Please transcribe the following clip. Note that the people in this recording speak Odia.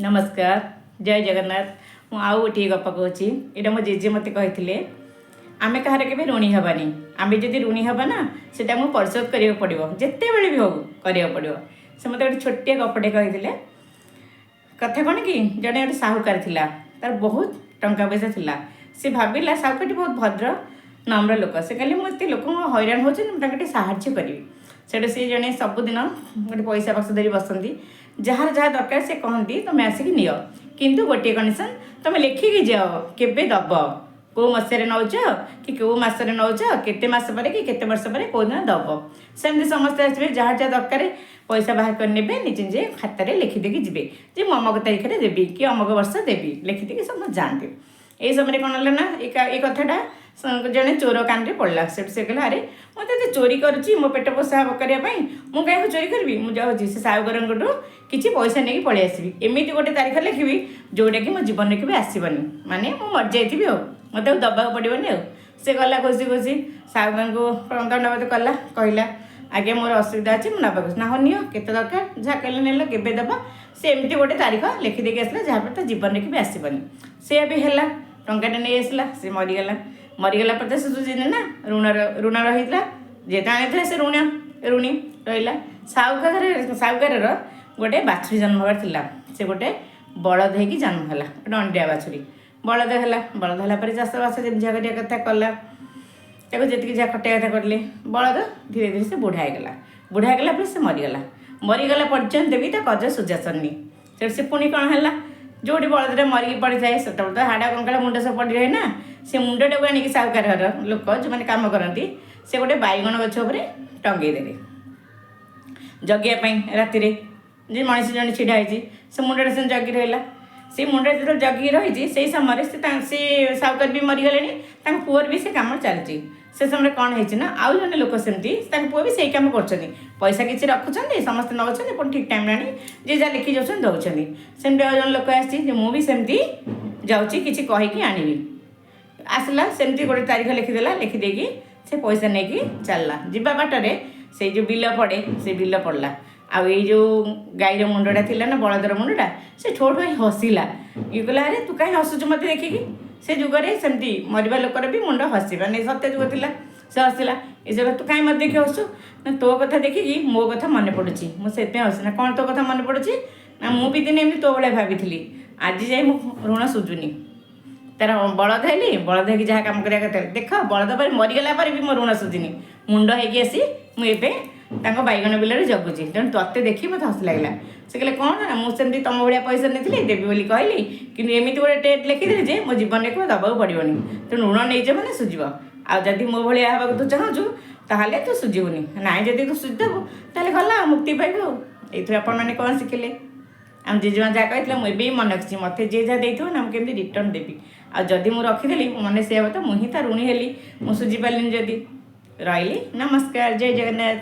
ନମସ୍କାର, ଜୟ ଜଗନ୍ନାଥ। ମୁଁ ଆଉ ଗୋଟିଏ ଗପ କହୁଛି। ଏଇଟା ମୋ ଜେଜେ ମୋତେ କହିଥିଲେ। ଆମେ କାହାର କେବେ ଋଣୀ ହେବାନି। ଆମେ ଯଦି ଋଣୀ ହେବା ନା, ସେଇଟା ଆମକୁ ପରିଶୋଧ କରିବାକୁ ପଡ଼ିବ। ଯେତେବେଳେ ବି ହଉ, କରିବାକୁ ପଡ଼ିବ। ସେ ମୋତେ ଗୋଟେ ଛୋଟିଆ ଗପଟେ କହିଥିଲେ। କଥା କ'ଣ କି, ଜଣେ ଗୋଟେ ସାହୁକାର ଥିଲା। ତାର ବହୁତ ଟଙ୍କା ପଇସା ଥିଲା। ସେ ଭାବିଲା, ସାହୁକାରଟି ବହୁତ ଭଦ୍ର ନମ୍ର ଲୋକ। ସେ କହିଲେ, ମୁଁ ଏତେ ଲୋକଙ୍କ ହଇରାଣ ହେଉଛନ୍ତି, ମୁଁ ତାଙ୍କୁ ଟିକେ ସାହାଯ୍ୟ କରିବି। ସେଇଠୁ ସେ ଜଣେ ସବୁଦିନ ଗୋଟେ ପଇସା ବାକ୍ସ ଧରି ବସନ୍ତି। ଯାହାର ଯାହା ଦରକାର, ସେ କହନ୍ତି, ତୁମେ ଆସିକି ନିଅ, କିନ୍ତୁ ଗୋଟିଏ କଣ୍ଡିସନ୍, ତୁମେ ଲେଖିକି ଯାଅ କେବେ ଦେବ, କେଉଁ ମସିହାରେ ନେଉଛ କି କେଉଁ ମାସରେ ନେଉଛ, କେତେ ମାସ ପରେ କି କେତେ ବର୍ଷ ପରେ, କେଉଁ ଦିନ ଦେବ। ସେମିତି ସମସ୍ତେ ଆସିବେ, ଯାହାର ଯାହା ଦରକାର ପଇସା ବାହାର କରି ନେବେ, ନିଜେ ନିଜେ ଖାତାରେ ଲେଖିଦେଇକି ଯିବେ ଯେ ମୁଁ ଅମକ ତାରିଖରେ ଦେବି କି ଅମକ ବର୍ଷ ଦେବି। ଲେଖିଦେଇକି ସମସ୍ତେ ଯାଆନ୍ତି। ଏଇ ସମୟରେ କ'ଣ ହେଲା ନା, ଏ କଥାଟା ଜଣେ ଚୋର କାନରେ ପଡ଼ିଲା। ସେଠୁ ସେ କହିଲା, ଆରେ, ମୁଁ ତ ଏତେ ଚୋରି କରୁଛି ମୋ ପେଟ ପୋଷା କରିବା ପାଇଁ, ମୁଁ କାହିଁକି ଚୋରି କରିବି? ମୁଁ ଯାଉଛି, ସେ ସାହୁକାରଙ୍କଠୁ କିଛି ପଇସା ନେଇକି ପଳେଇ ଆସିବି। ଏମିତି ଗୋଟେ ତାରିଖ ଲେଖିବି ଯେଉଁଟାକି ମୋ ଜୀବନରେ କେବେ ଆସିବନି, ମାନେ ମୁଁ ମରିଯାଇଥିବି ଆଉ ମୋତେ ଆଉ ଦେବାକୁ ପଡ଼ିବନି। ଆଉ ସେ ଗଲା ଖୁସି ଖୁସି, ସାହୁକାରଙ୍କୁ ଦଣ୍ଡବତ କଲା। କହିଲା, ଆଜ୍ଞା, ମୋର ଅସୁବିଧା ଅଛି, ମୁଁ ନେବାକୁ। ନା, ହଁ, ନିଅ, କେତେ ଦରକାର? ଯାହା କହିଲେ ନେଲ। କେବେ ଦେବ? ସେ ଏମିତି ଗୋଟେ ତାରିଖ ଲେଖିଦେଇକି ଆସିଲା, ଯାହାଫଳରେ ତା ଜୀବନରେ କେବେ ଆସିବନି। ସେୟା ବି ହେଲା। ଟଙ୍କାଟେ ନେଇ ଆସିଲା, ସେ ମରିଗଲା। ମରିଗଲା ପରେ ତ ସେ ସୁଝିନି ନା, ଋଣ ରହିଥିଲା। ଯେତେ ଆଣିଥିଲା, ସେ ଋଣୀ ରହିଲା। ସାହୁକାରର ଗୋଟେ ବାଛୁରୀ ଜନ୍ମ ହେବାର ଥିଲା। ସେ ଗୋଟେ ବଳଦ ହେଇକି ଜନ୍ମ ହେଲା, ଗୋଟେ ଅଣ୍ଡିଆ ବାଛୁରୀ ବଳଦ ହେଲା। ବଳଦ ହେଲା ପରେ ଚାଷବାସ ଯେମିତି ଯାହା କରିବା କଥା କଲା। ତାକୁ ଯେତିକି ଯାହା ଖଟେଇବା କଥା କରିଲେ। ବଳଦ ଧୀରେ ଧୀରେ ସେ ବୁଢ଼ା ହେଇଗଲା। ବୁଢ଼ା ହେଇଗଲା ପରେ ସେ ମରିଗଲା। ମରିଗଲା ପର୍ଯ୍ୟନ୍ତ ବି ତା କର୍ଜ ସୁଝା ସରିନି। ସେଠୁ ସେ ପୁଣି କ'ଣ ହେଲା, ଯେଉଁଠି ବଳଦଟା ମରିକି ପଡ଼ିଥାଏ, ସେତେବେଳେ ତ ହାଡ଼, କଙ୍କାଳ, ମୁଣ୍ଡ ସବୁ ପଡ଼ି ରହେ ନା, ସେ ମୁଣ୍ଡଟାକୁ ଆଣିକି ସାହୁକାର ଘର ଲୋକ ଯେଉଁମାନେ କାମ କରନ୍ତି, ସେ ଗୋଟେ ବାଇଗଣ ଗଛ ଉପରେ ଟଙ୍ଗେଇ ଦେଲେ ଜଗିବା ପାଇଁ। ରାତିରେ ଯେ ମଣିଷ ଜଣେ ଛିଡ଼ା ହେଇଛି, ସେ ମୁଣ୍ଡଟା ସେମିତି ଜଗି ରହିଲା। ସେଇ ମୁଣ୍ଡଟା ଯେତେବେଳେ ଜଗିକି ରହିଛି, ସେଇ ସମୟରେ ସେ ସାହୁକାର ବି ମରିଗଲେଣି, ତାଙ୍କ ପୁଅର ବି ସେ କାମ ଚାଲିଛି। ସେ ସମୟରେ କ'ଣ ହେଇଛି ନା, ଆଉ ଜଣେ ଲୋକ ସେମିତି, ତାଙ୍କ ପୁଅ ବି ସେଇ କାମ କରୁଛନ୍ତି। ପଇସା କିଛି ରଖୁଛନ୍ତି, ସମସ୍ତେ ନେଉଛନ୍ତି, ପୁଣି ଠିକ୍ ଟାଇମ୍ରେ ଆଣି ଯିଏ ଯାହା ଲେଖି ଯାଉଛନ୍ତି, ଦେଉଛନ୍ତି। ସେମିତି ଆଉ ଜଣେ ଲୋକ ଆସିଛି ଯେ ମୁଁ ବି ସେମିତି ଯାଉଛି, କିଛି କହିକି ଆଣିବି। ଆସିଲା, ସେମିତି ଗୋଟେ ତାରିଖ ଲେଖିଦେଲା। ଲେଖିଦେଇକି ସେ ପଇସା ନେଇକି ଚାଲିଲା। ଯିବା ବାଟରେ ସେଇ ଯେଉଁ ବିଲ ପଡ଼େ, ସେ ବିଲ ପଡ଼ିଲା। ଆଉ ଏଇ ଯେଉଁ ଗାଈର ମୁଣ୍ଡଟା ଥିଲା ନା, ବଳଦର ମୁଣ୍ଡଟା, ସେ ଠୋ ଠୋ ହେଇ ହସିଲା। ଇଏ କହିଲା, ଆରେ, ତୁ କାହିଁ ହସୁଛୁ ମୋତେ ଦେଖିକି? ସେ ଯୁଗରେ ସେମିତି ମରିବା ଲୋକର ବି ମୁଣ୍ଡ ହସିବା ନାଇଁ, ସତ୍ୟ ଯୁଗ ଥିଲା। ସେ ହସିଲା। ଏ ସେ, ତୁ କାହିଁ ମୋତେ ଦେଖି ହସୁଛୁ? ନା, ତୋ କଥା ଦେଖିକି ମୋ କଥା ମନେ ପଡ଼ୁଛି, ମୁଁ ସେଥିପାଇଁ ହସୁଛି। ନା, କ'ଣ ତୋ କଥା ମନେ ପଡ଼ୁଛି? ନା, ମୁଁ ବି ଦିନେ ଏମିତି ତୋ ଭଳିଆ ଭାବିଥିଲି। ଆଜି ଯାଇ ମୁଁ ଋଣ ସୁଝୁନି। ତାର ବଳଦ ହେଲି, ବଳଦ ହେଇକି ଯାହା କାମ କରିବା କଥା ହେଲି। ଦେଖ, ବଳଦ ପରେ ମରିଗଲା ପରେ ବି ମୋ ଋଣ ସୁଝିନି। ମୁଣ୍ଡ ହେଇକି ଆସି ମୁଁ ଏବେ ତାଙ୍କ ବାଇଗଣ ବିଲରେ ଜଗୁଛି। ତେଣୁ ତୋତେ ଦେଖି ମୋତେ ହସ ଲାଗିଲା। ସେ କହିଲେ, କ'ଣ? ନା, ମୁଁ ସେମିତି ତମ ଭଳିଆ ପଇସା ନେଇଥିଲି, ଦେବି ବୋଲି କହିଲି, କିନ୍ତୁ ଏମିତି ଗୋଟେ ଡେଟ୍ ଲେଖିଦେଲି ଯେ ମୋ ଜୀବନରେ କେବେ ଦେବାକୁ ପଡ଼ିବନି। ତେଣୁ ଋଣ ନେଇଛ ମାନେ ସୁଝିବ। ଆଉ ଯଦି ମୋ ଭଳିଆ ହେବାକୁ ତୁ ଚାହୁଁଛୁ, ତାହେଲେ ତୁ ସୁଝିବୁନି। ନାଇଁ, ଯଦି ତୁ ସୁଝିଦେବୁ, ତାହେଲେ ଗଲା ଆଉ, ମୁକ୍ତି ପାଇବୁ। ଆଉ ଏଇଥିରୁ ଆପଣମାନେ କ'ଣ ଶିଖିଲେ? ଆମ ଜେଜେମା ଯାହା କହିଥିଲା, ମୁଁ ଏବେ ବି ମନେ ରଖିଛି। ମୋତେ ଯିଏ ଯାହା ଦେଇଥିବ ନା, ମୁଁ କେମିତି ରିଟର୍ଣ୍ଣ ଦେବି। ଆଉ ଯଦି ମୁଁ ରଖିଦେଲି, ମୋ ମନେ ସେଇଆ ତ ମୁଁ ହିଁ ତା ଋଣୀ ହେଲି, ମୁଁ ସୁଝି ପାରିଲିନି ଯଦି। ରହିଲି, ନମସ୍କାର, ଜୟ ଜଗନ୍ନାଥ।